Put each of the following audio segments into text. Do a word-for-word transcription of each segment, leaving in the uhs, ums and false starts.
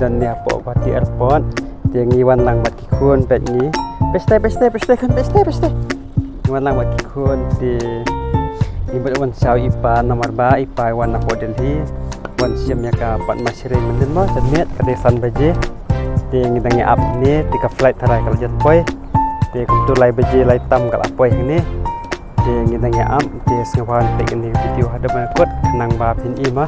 Ngi hapoh Guwahati Airport. Te ngi wan lang bad ki khun bad ngi. Peste, peste, peste, khun, peste, peste. Ngi wan lang bad ki khun te ngi mut wan shaw i pa namar ba i pa i wan napoh Delhi. Wan shim ïa ka Padma Shri mynnin mo, te miet ka dei san baje. Te ngi dang ïa ap ne, te ka flight tharai ka la jan poi. Te kumtu lai baje lai tam ka la poi hangne. Te ngi dang ïa ap, te sngewbha peit ïa kane ka video haduh ban kut, khnang ba phin i ma.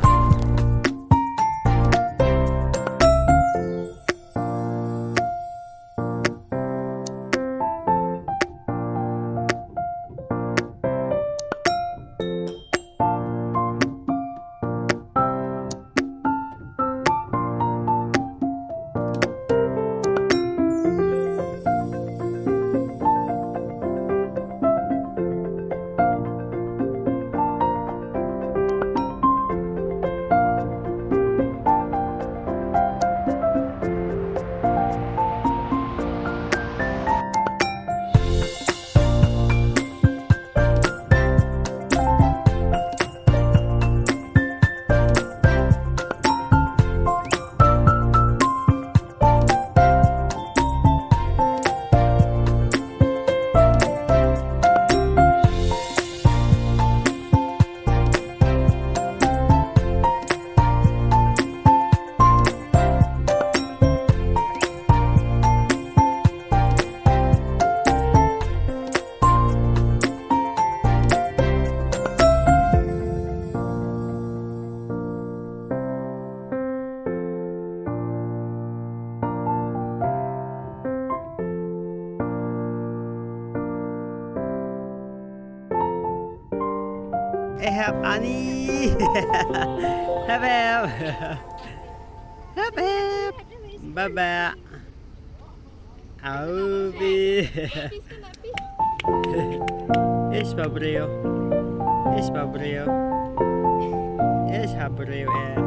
Eh, hep, Ani. Hep, hep. Hep, hep. Baba. Au bi. Ish, ba briew. Ish, ba briew. Ish, ha briew, eh.